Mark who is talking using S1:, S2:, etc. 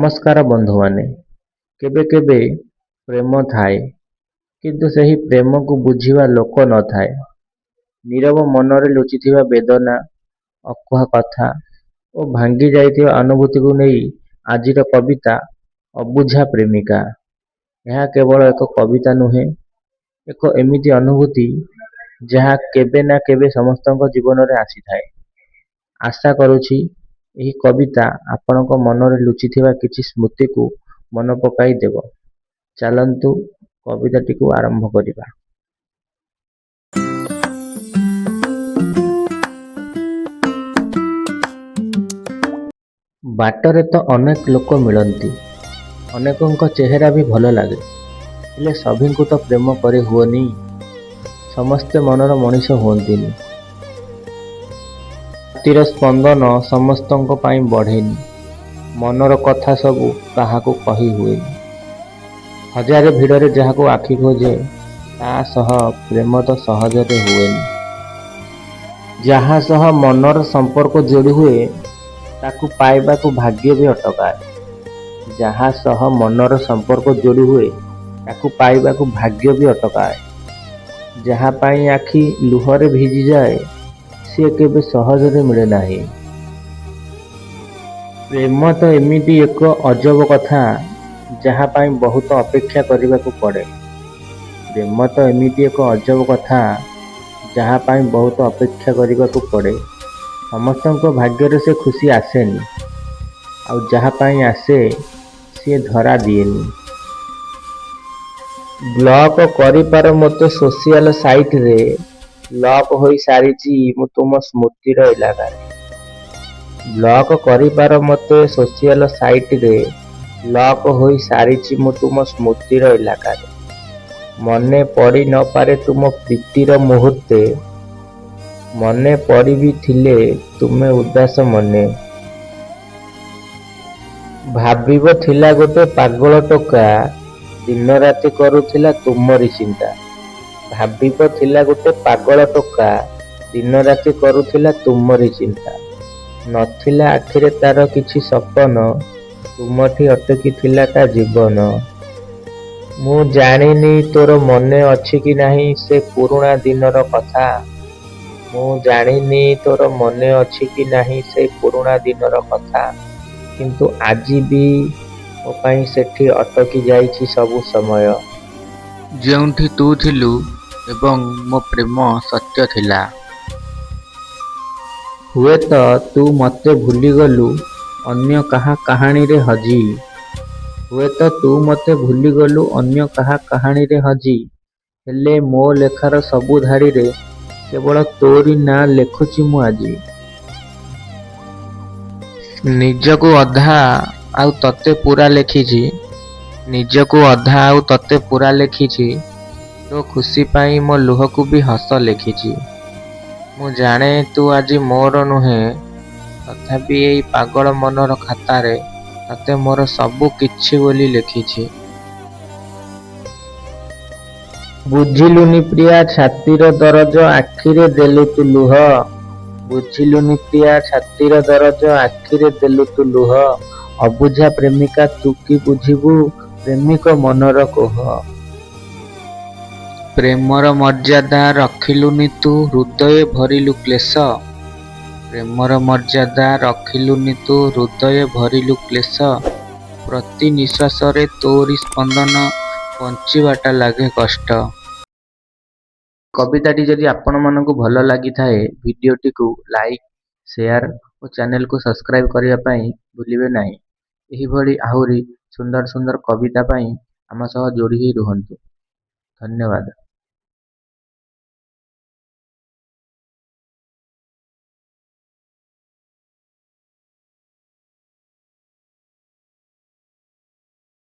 S1: ନମସ୍କାର ବନ୍ଧୁମାନେ, କେବେ କେବେ ପ୍ରେମ ଥାଏ, କିନ୍ତୁ ସେହି ପ୍ରେମକୁ ବୁଝିବା ଲୋକ ନଥାଏ। ନୀରବ ମନରେ ଲୁଚିଥିବା ବେଦନା, ଅକୁହା କଥା ଓ ଭାଙ୍ଗି ଯାଇଥିବା ଅନୁଭୂତିକୁ ନେଇ ଆଜିର କବିତା ଅବୁଝା ପ୍ରେମିକା। ଏହା କେବଳ ଏକ କବିତା ନୁହେଁ, ଏକ ଏମିତି ଅନୁଭୂତି ଯାହା କେବେ ନା କେବେ ସମସ୍ତଙ୍କ ଜୀବନରେ ଆସିଥାଏ। ଆଶା କରୁଛି ଏହି କବିତା ଆପଣଙ୍କ ମନରେ ଲୁଚିଥିବା କିଛି ସ୍ମୃତିକୁ ମନେ ପକାଇ ଦେବ। ଚାଲନ୍ତୁ କବିତାଟିକୁ ଆରମ୍ଭ କରିବା। ବାଟରେ ତ ଅନେକ ଲୋକ ମିଳନ୍ତି, ଅନେକଙ୍କ ଚେହେରା ବି ଭଲ ଲାଗେ, ହେଲେ ସଭିଙ୍କୁ ତ ପ୍ରେମ କରି ହୁଏନି। ସମସ୍ତେ ମନର ମଣିଷ ହୁଅନ୍ତିନି। ଛାତିର ସ୍ପନ୍ଦନ ସମସ୍ତଙ୍କ ପାଇଁ ବଢ଼େନି, ମନର କଥା ସବୁ କାହାକୁ କହି ହୁଏନି। ହଜାରେ ଭିଡ଼ରେ ଯାହାକୁ ଆଖି ଖୋଜେ, ତା' ସହ ପ୍ରେମ ତ ସହଜରେ ହୁଏନି। ଯାହା ସହ ମନର ସମ୍ପର୍କ ଯୋଡ଼ି ହୁଏ, ତାକୁ ପାଇବାକୁ ଭାଗ୍ୟ ବି ଅଟକାଏ। ଯାହା ସହ ମନର ସମ୍ପର୍କ ଯୋଡ଼ି ହୁଏ, ତାକୁ ପାଇବାକୁ ଭାଗ୍ୟ ବି ଅଟକାଏ। ଯାହା ପାଇଁ ଆଖି ଲୁହରେ ଭିଜିଯାଏ, ସିଏ କେବେ ସହଜରେ ମିଳେ ନାହିଁ। ପ୍ରେମ ତ ଏମିତି ଏକ ଅଜବ କଥା, ଯାହା ପାଇଁ ବହୁତ ଅପେକ୍ଷା କରିବାକୁ ପଡ଼େ। ପ୍ରେମ ତ ଏମିତି ଏକ ଅଜବ କଥା, ଯାହା ପାଇଁ ବହୁତ ଅପେକ୍ଷା କରିବାକୁ ପଡ଼େ। ସମସ୍ତଙ୍କ ଭାଗ୍ୟରେ ସେ ଖୁସି ଆସେନି, ଆଉ ଯାହା ପାଇଁ ଆସେ ସିଏ ଧରା ଦିଏନି। ବ୍ଲକ୍ କରିପାର ମୋତେ ସୋସିଆଲ ସାଇଟରେ, ଲକ୍ ହୋଇ ସାରିଛି ମୁଁ ତୁମ ସ୍ମୃତିର ଇଲାକାରେ। ବ୍ଲକ୍ କରିପାର ମୋତେ ସୋସିଆଲ ସାଇଟରେ, ଲକ୍ ହୋଇ ସାରିଛି ମୁଁ ତୁମ ସ୍ମୃତିର ଇଲାକାରେ। ମନେ ପଡ଼ି ନ ପାରେ ତୁମ ପ୍ରୀତିର ମୁହୂର୍ତ୍ତେ, ମନେ ପଡ଼ି ବି ଥିଲେ ତୁମେ ଉଦାସ ମନେ। ଭାବିବ ଥିଲା ଗୋଟେ ପାଗଳ ଟୋକା, ଦିନରାତି କରୁଥିଲା ତୁମରି ଚିନ୍ତା। ଭାବିବ ଥିଲା ଗୋଟେ ପାଗଳ ଟୋକା, ଦିନରାତି କରୁଥିଲା ତୁମରି ଚିନ୍ତା। ନଥିଲା ଆଖିରେ ତାର କିଛି ସପନ, ତୁମଠି ଅଟକି ଥିଲା ତା ଜୀବନ। ମୁଁ ଜାଣିନି ତୋର ମନେ ଅଛି କି ନାହିଁ ସେ ପୁରୁଣା ଦିନର କଥା। ମୁଁ ଜାଣିନି ତୋର ମନେ ଅଛି କି ନାହିଁ ସେ ପୁରୁଣା ଦିନର କଥା, କିନ୍ତୁ ଆଜି ବି ମୋ ପାଇଁ ସେଠି ଅଟକି ଯାଇଛି ସବୁ ସମୟ। ଯେଉଁଠି ତୁ ଥିଲୁ ଏବଂ ମୋ ପ୍ରେମ ସତ୍ୟ ଥିଲା। ହୁଏତ ତୁ ମୋତେ ଭୁଲିଗଲୁ ଅନ୍ୟ କାହା କାହାଣୀରେ ହଜି। ହୁଏତ ତୁ ମୋତେ ଭୁଲିଗଲୁ ଅନ୍ୟ କାହା କାହାଣୀରେ ହଜି, ହେଲେ ମୋ ଲେଖାର ସବୁ ଧାଡ଼ିରେ କେବଳ ତୋରି ନାଁ ଲେଖୁଛି ମୁଁ ଆଜି। ନିଜକୁ ଅଧା ଆଉ ତତେ ପୂରା ଲେଖିଛି, ନିଜକୁ ଅଧା ଆଉ ତତେ ପୂରା ଲେଖିଛି, ତୋ ଖୁସି ପାଇଁ ମୋ ଲୁହକୁ ବି ହସ ଲେଖିଛି। ମୁଁ ଜାଣେ ତୁ ଆଜି ମୋର ନୁହେଁ, ତଥାପି ଏଇ ପାଗଳ ମନର ଖାତାରେ ତତେ ମୋର ସବୁ କିଛି ବୋଲି ଲେଖିଛି। ବୁଝିଲୁନି ପ୍ରିୟା ଛାତିର ଦରଜ, ଆଖିରେ ଦେଲୁ ତୁ ଲୁହ। ବୁଝିଲୁନି ପ୍ରିୟା ଛାତିର ଦରଜ, ଆଖିରେ ଦେଲୁ ତୁ ଲୁହ। ଅବୁଝା ପ୍ରେମିକା ତୁ କି ବୁଝିବୁ ପ୍ରେମିକ ମନର କୋହ। ପ୍ରେମର ମର୍ଯ୍ୟାଦା ରଖିଲୁନି ତୁ, ହୃଦୟେ ଭରିଲୁ କ୍ଳେଶ। ପ୍ରେମର ମର୍ଯ୍ୟାଦା ରଖିଲୁନି ତୁ, ହୃଦୟେ ଭରିଲୁ କ୍ଳେଶ। ପ୍ରତି ନିଶ୍ୱାସରେ ତୋରି ସ୍ପନ୍ଦନ, ବଞ୍ଚିବାଟା ଲାଗେ କଷ୍ଟ। କବିତାଟି ଯଦି ଆପଣମାନଙ୍କୁ ଭଲ ଲାଗିଥାଏ, ଭିଡ଼ିଓଟିକୁ ଲାଇକ୍, ସେୟାର ଓ ଚ୍ୟାନେଲକୁ ସବସ୍କ୍ରାଇବ୍ କରିବା ପାଇଁ ଭୁଲିବେ ନାହିଁ। ଏହିଭଳି ଆହୁରି ସୁନ୍ଦର ସୁନ୍ଦର କବିତା ପାଇଁ ଆମ ସହ ଯୋଡ଼ି ହୋଇ ରୁହନ୍ତୁ। ଧନ୍ୟବାଦ।